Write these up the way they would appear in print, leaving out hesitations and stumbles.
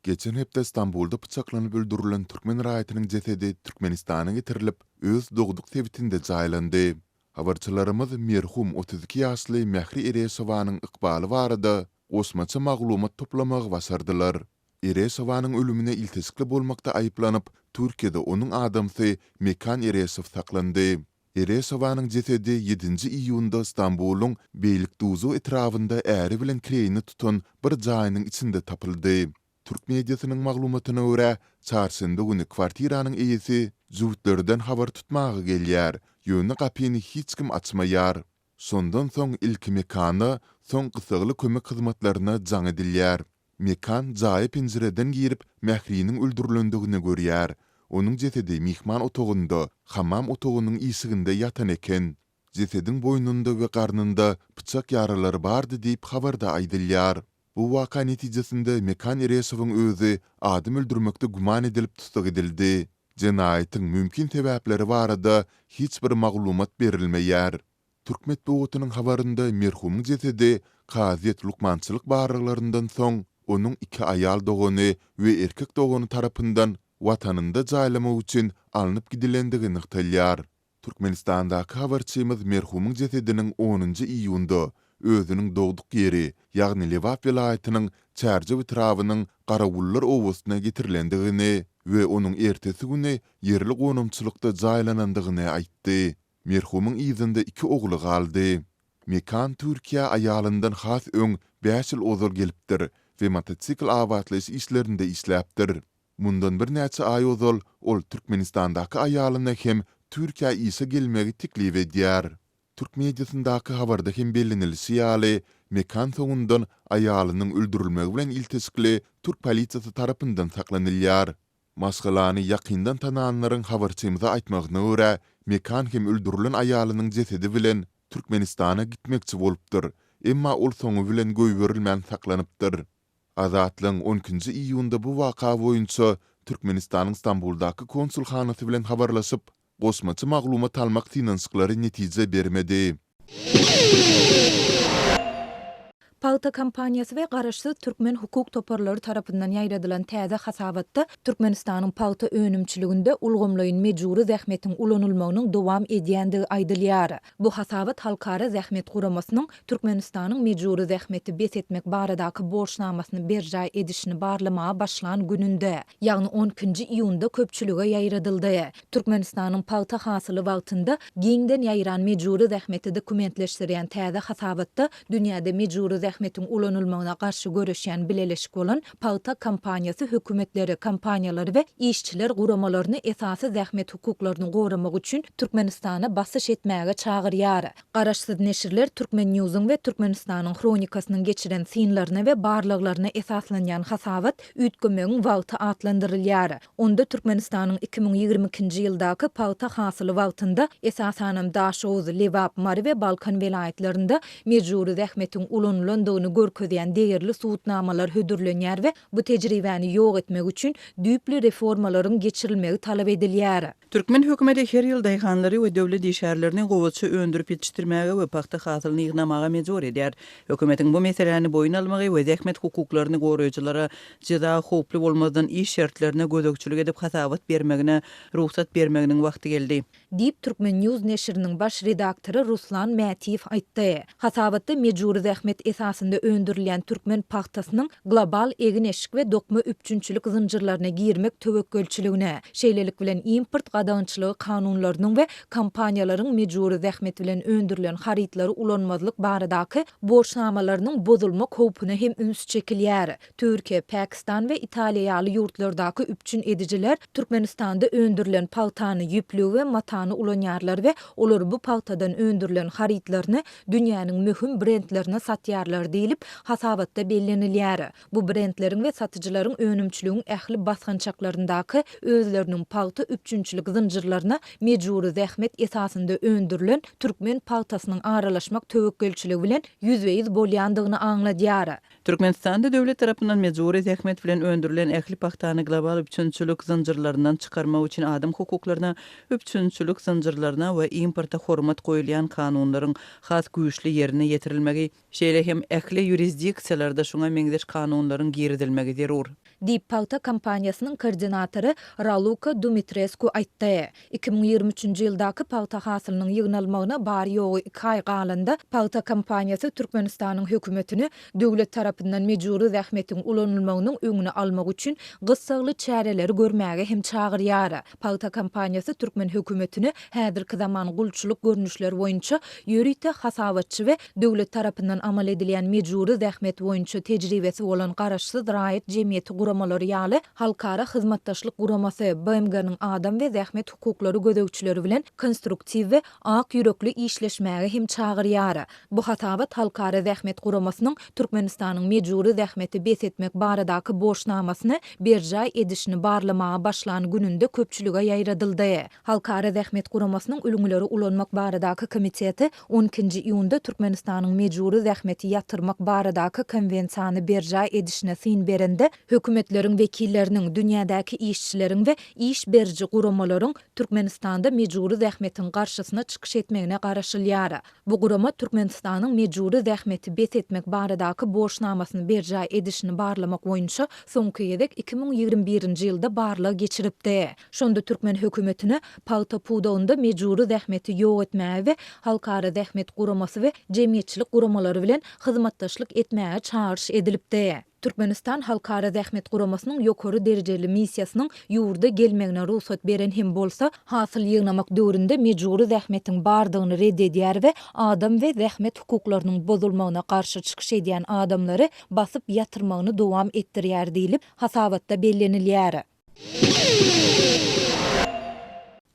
Geçen hepde Stambulda pyçaklanyp öldürilen türkmen raýatynyň jesedi Türkmenistana getirilip, öz dogduk sebitinde jaýlandy. Habarçylarymyz merhum 32 ýaşly Mähri Ereşowanyň ykbaly barada goşmaça maglumat toplamagy başardylar. Ereşowanyň ölümine ilteşikli bolmakda aýyplanyp, Türkiýede onuň adamsy Mekan Ereşow saklandy. Ereşowanyň jesedi ýedinji iýunda Stambulyň Beýlikduzu etrabynda äri bilen kireýine tutan bir jaýynyň içinde tapyldy. Türk mediasynyň maglumatyna görä, çarşenbe güni kwartiranyň eýesi jübütlerden habar tutmaga gelýär, ýöne gapyny hiç kim açmaýar. Şondan soň ilki Mekana, soň gyssagly kömek hyzmatlaryna jaň edilýär. Mekan jaýa penjireden girip, Mähriniň öldürilendigini görýär. Onuň jesedi myhman otagynda, hammam otagynyň işiginde ýatan eken. Jesediň boýnunda we garnynda pyçak ýaralary bardy diýip, habarda aýdylýar. Bu waka netijesinde Mekan Ereşowyň özi adam öldürmekde güman edilip tussag edildi. Jenaýatyň mümkin sebäpleri barada hiç bir maglumat berilmeýär. Türk metbugatynyň habarynda merhumyň jesedi kazyýet lukmançylyk barlaglaryndan soň, onuň iki aýal dogany we erkek dogany tarapyndan watanynda jaýlamak üçin alnyp gidilendigi nygtalýar. Türkmenistandaky habarçymyz merhumyň jesediniň onunjy iýunda özüniň dogduk ýeri, ýagny Lebap welaýatynyň Çärjew etrabynyň Garawullar obasyna getirilendigini we onuň ertesi güni ýerli gonamçylykda jaýlanandygyny aýtdy. Merhumyň yzynda iki ogly galdy. Mekan Türkiýä aýalyndan has öň bäş ýyl ozal gelipdir we motosikl abatlaýyş işlerinde işläpdir. Mundan birnäçe aý ozal ol Türkmenistandaky aýalyna hem Türkiýä işe gelmegi teklip edýär. Türk mediasyndaky habarda hem bellenilişi ýaly, Mekan soňundan aýalynyň öldürilmegi bilen ilteşikli türk polisiýasy tarapyndan saklanylýar. Maşgalany ýakyndan tananlaryň habarçymyza aýtmagyna görä, Mekan hem öldürilen aýalynyň jesedi bilen Türkmenistana gitmekçi bolupdyr, emma ol soňy bilen goýberilmän saklanypdyr. Azatlygyň on ikinji iýunda bu waka boýunça Türkmenistanyň Stambuldaky konsulhanasy bilen habarlaşyp, goşmaça maglumat almak synanyşyklary netije bermedi. Pagta kampaniýasy we garaşsyz türkmen hukuk toparlary tarapyndan ýaýradylan täze hasabatda Türkmenistanyň pagta önümçiliginde ulgamlaýyn mejbury zähmetiň ulanylmagynyň dowam edýändigi aýdylýar. Bu hasabat Halkara zähmet guramasynyň Türkmenistanyň mejbury zähmeti bes etmek baradaky borçnamasyny berjaý edişini barlamaga başlan gününde, ýagny on ikinji iýunda köpçülige ýaýradyldy. Türkmenistanyň pagta hasyly wagtynda giňden ýaýran mejbury zähmeti dokumentleşdirýän täze hasabatda dünýäde mejbury zähmetiň ulanylmagyna garşy göreşýän bileleşik bolan Pagta kampaniýasy hökümetleri, kompaniýalary we işçiler guramalaryny esasy zähmet hukuklaryny goramak üçin Türkmenistana basyş etmäge çagyrýar. Garaşsyz neşirler Turkmen Newsiň we Türkmenistanyň Hronikasynyň geçiren synlaryna we barlaglaryna esaslanýan hasabat Üýtgemegiň wagty atlandyrylýar. Onda Türkmenistanyň 2022-nji ýyldaky pagta hasyly wagtynda, esasanam Daşoguz, Lebap, Mary we Balkan welaýatlarynda mejbury zähmetiň ulanylandygyny görkezýän degerli subutnamalar hödürlenýär we bu tejribäni ýok etmek üçin düýpli reformalaryň geçirilmegi talap edilýär. Türkmen hökümeti her ýyl daýhanlary we döwlet işgärlerini gowaça öndürip ýetişdirmäge we pagta hasylyny ýygnamaga mejbur edýär. Hökümetiň bu meseläni boýun almagy we zähmet hukuklaryny goraýjylara jeza howply bolmazdan iş şertlerine gözegçilik edip hasabat bermegine rugsat bermeginiň wagty geldi. Diýip, Turkmen. News neşiriniň baş redaktory Ruslan Mätiýew aýtdy. Hasabatda mejbury zähmet esasynda öndürilýän türkmen pagtasynyň global egin-eşik we dokma üpjünçilik zynjyrlaryna girmek töwekgelçiligine, şeýlelik bilen import gadagançylygy kanunlarynyň we kompaniýalaryň mejbury zähmet bilen öndürilen harytlary ulanmazlyk baradaky borçnamalarynyň bozulmak howpuna hem üns çekilýär. Türkiýe, Pakistan we Italiýa ýaly ýurtlardaky üpjün edijiler Türkmenistanda öndürilen pagtany, ýüplügi we matany ulanýarlar we olar bu pagtadan öndürilen harytlaryny dünýäniň möhüm brendlerine satýarlar diýlip, hasabatda bellenilýär. Bu brendleriň we satyjylaryň önümçiligiň ähli basgançaklaryndaky özleriniň pagta üpjünçilik zynjyrlaryna mejbury zähmet esasynda öndürilen türkmen pagtasynyň aralaşmak töwekgelçiligi bilen ýüzbe-ýüz bolýandygyny aňladýar. Türkmenistanda döwlet tarapyndan mejbury zähmet bilen öndürilen ähli pagtany global üpjünçilik zynjyrlaryndan çykarmak üçin adam hukuklaryna, üpjünçilik zynjyrlaryna we importa hormat goýulýan kanunlaryň has güýçli ýerine ýetirilmegi, şeýle hem ähli ýurisdiksiýalarda şuňa meňzeş kanunlaryň girizilmegi zerur. Diýip, pagta kampaniýasynyň koordinatory Raluka Dumitresku aýtdy. 2023-nji ýyldaky pagta hasylynyň ýygnalmagyna bary-ýogy iki aý galanda, pagta kampaniýasy Türkmenistanyň hökümetini döwlet tarapyndan mejbury zähmetiň ulanylmagynyň öňüni almak üçin gyssagly çäreleri görmäge hem çagyrýar. Pagta kampaniýasy türkmen hökümetini häzirki zaman gulçulyk görnüşleri boýunça ýörite hasabatçy we döwlet tarapyndan amal edilýän mejbury zähmet boýunça tejribesi bolan garaşsyz raýat jemgyýeti guramalary ýaly Halkara hyzmatdaşlyk guramasy, BMG-niň adam we zähmet hukuklary gözegçileri bilen konstruktiw we ak ýürekli işleşmäge hem çagyrýar. Bu hasabat Halkara zähmet guramasynyň Türkmenistanyň mejbury zähmeti bes etmek baradaky borçnamasyny berjaý edişini barlamaga başlan gününde köpçülige ýaýradyldy. Halkara zähmet guramasynyň ülňüleri ulanmak baradaky komiteti on ikinji iýunda Türkmenistanyň mejbury zähmeti ýatyrmak baradaky konwensiýany berjaý edişine syn berende, hökümetleriň wekilleriniň, dünýädäki işçileriň we iş beriji guramalaryň Türkmenistanda mejbury zähmetiň garşysyna çykyş etmegine garaşylýar. Bu gurama Türkmenistanyň mejbury zähmeti bes etmek baradaky borçnamasyny berjaý edişini barlamak boýunça soňky gezek 2021-nji ýylda barlag geçiripdi. Şonda türkmen hökümetine pagta pudagynda mejbury zähmeti ýok etmäge we Halkara zähmet guramasy we jemgyýetçilik guramalary bilen hyzmatdaşlyk etmäge çagyryş edilipdi. Türkmenistan Halkara zähmet guramasynyň ýokary derejeli missiýasynyň ýurda gelmegine rugsat beren hem bolsa, hasyl ýygnamak döwründe mejbury zähmetiň bardygyny red edýär we adam we zähmet hukuklarynyň bozulmagyna garşy çykyş edýän adamlary basyp ýatyrmagyny dowam etdirýär diýlip, hasabatda bellenilýär.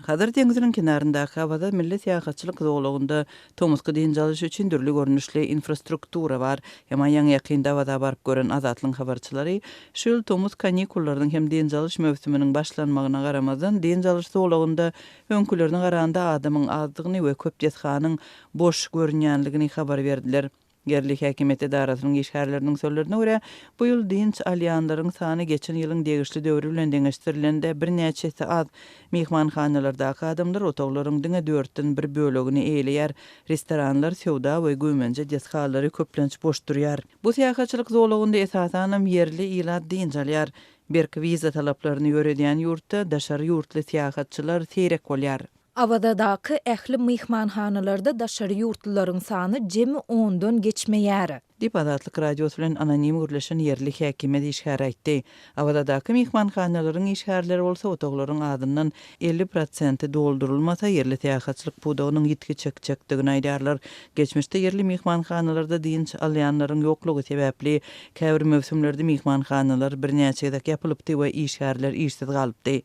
Hazar deňziniň kenaryndaky Awaza milli syýahatçylyk zolagynda tomusky dynç alyş üçin dürli görnüşli infrastruktura bar. Emma ýaňy-ýakynda Awaza baryp gören Azatlygyň habarçylary şu ýyl tomus kanikullarynyň hem dynç alyş möwsüminiň başlanmagyna garamazdan, dynç alyş zolagynda öňkülerine garanda adamyň azdygyny we köp desganyň boş görünýänligini habar berdiler. Ýerli häkimiýet edarasynyň işgärleriniň sözlerine görä, bu ýyl dynç alýanlaryň sany geçen ýylyň degişli döwri bilen deňeşdirilende birnäçe esse az. Myhmanhanalardaky adamlar otaglaryň diňe dörtden bir bölegini eýeleýär, restoranlar, söwda we güýmenje desgalary köplenç boş durýar. Bu syýahatçylyk zolagynda esasanam ýerli ilat dynç alýar. Berk wiza talaplaryny ýöredýän ýurtda daşary ýurtly syýahatçylar seýrek bolýar. Awazadaky ähli myhmanhanalarda daşary ýurtlularyň sany jemi ondan geçmeýär. Diýip, Azatlyk Radiosy bilen anonim gürleşen ýerli häkimiýet işgäri aýtdy. Awazadaky myhmanhanalaryň işgärleri bolsa otaglaryň azyndan 50 prosenti doldurylmasa, ýerli syýahatçylyk pudagynyň ýitgi çekjekdigini aýdýarlar. Geçmişde ýerli myhmanhanalarda dynç alýanlaryň ýoklugy sebäpli, käbir möwsümlerde myhmanhanalar birnäçe gezek ýapylypdy we işgärler işsiz galypdy.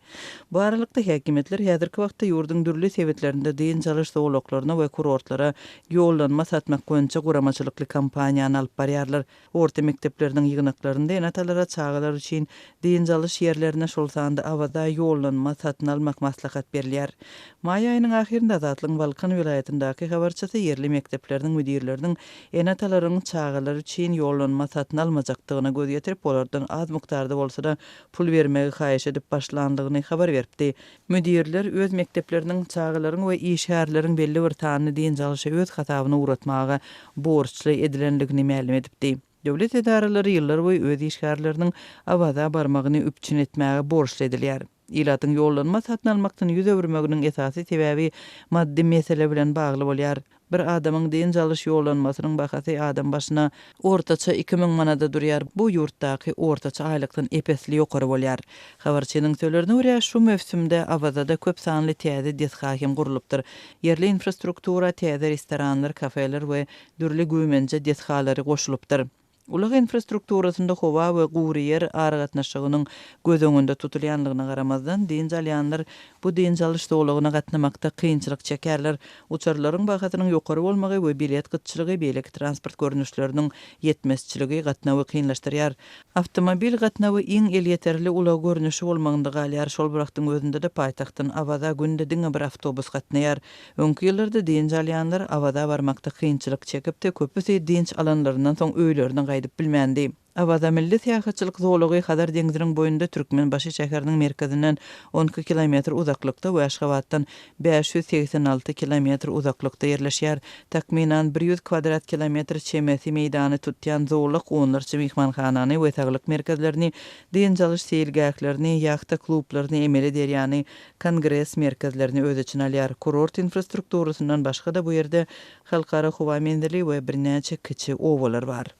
Bu aralykda, häkimiýetler häzirki wagtda ýurduň dürli sebitlerinde dynç alyş zolaklaryna we kurortlara ýollanma satmak boýunça guramaçylykly kampaniýany alyp barýarlar. Orta mekdepleriniň ýygnaklarynda ene-atalara çagalar üçin dynç alyş ýerlerine, şol sanda Awaza ýollanma satyn almak maslahat berilýär. Maý aýynyň ahyrynda Azatlygyň Balkan welaýatyndaky habarçysy ýerli mekdepleriniň müdirleriniň ene-atalaryň çagalary üçin ýollanma satyn almajakdygyna göz ýetirip, olardan az mukdarda bolsa-da pul bermegi haýyş edip başlandygyny habar beripdi. Müdirler öz mekdepleriniň çagalaryň we işgärleriň belli bir sanyny dynç alyşa öz hasabyna ugratmaga borçly edilendigini mälim edipdi. Döwlet edaralary ýyllarboýy öz işgärleriniň Awaza barmagyny üpjün etmäge borçly edilýär. Ilatyň ýollanma satyn almakdan ýüz öwürmeginiň esasy sebäbi maddy mesele bilen bagly bolýar. Bir adamyň dynç alyş ýollanmasynyň bahasy adam başyna ortaça 2000 manada durýar, bu ýurtdaky ortaça aýlykdan ep-esli ýokary bolýar. Habarçynyň sözlerine görä, şu möwsümde Awazada köp sanly täze desga hem gurlupdyr. Ýerli infrastruktura täze restoranlar, kafeler we dürli güýmenje desgalary goşulypdyr. Ulag infrastrukturasynda howa we gury ýer aragatnaşygynyň göz öňünde tutulýanlygyna garamazdan, dynç alýanlar bu dynç alyş zolagyna gatnamakda kynçylyk çekýärler. Uçarlaryň bahasynyň ýokary bolmagy we bilet gytçylygy, beýleki transport görnüşleriniň ýetmezçiligi gatnawy kynlaşdyrýar. Awtomobil gatnawy iň elýeterli ulag görnüşi bolmagynda galýar, şol bir wagtyň özünde-de paýtagtdan Awaza günde diňe bir awtobus gatnaýar. Öňki ýyllarda dynç alýanlar Awaza barmakda kynçylyk çekipdi, köpüsi dynç alanlaryndan soň öýlerine gaýdyp. gaýdyp bilmändi. Awaza milli syýahatçylyk zolagy Hazar deňziniň boýunda Türkmenbaşy şäheriniň merkezinden 12 kilometr uzaklykda we Aşgabatdan 586 kilometr uzaklykda ýerleşýär. Takmynan 100 kwadrat kilometr çemesi meýdany tutýan zolak onlarça myhmanhanany we saglyk merkezlerini, dynç alyş seýilgählerini, ýahta klublaryny, emeli derýany, kongres merkezlerini öz içine alýar. Kurort infrastrukturasyndan başga-da bu ýerde halkara howa menzili we birnäçe kiçi obalar bar.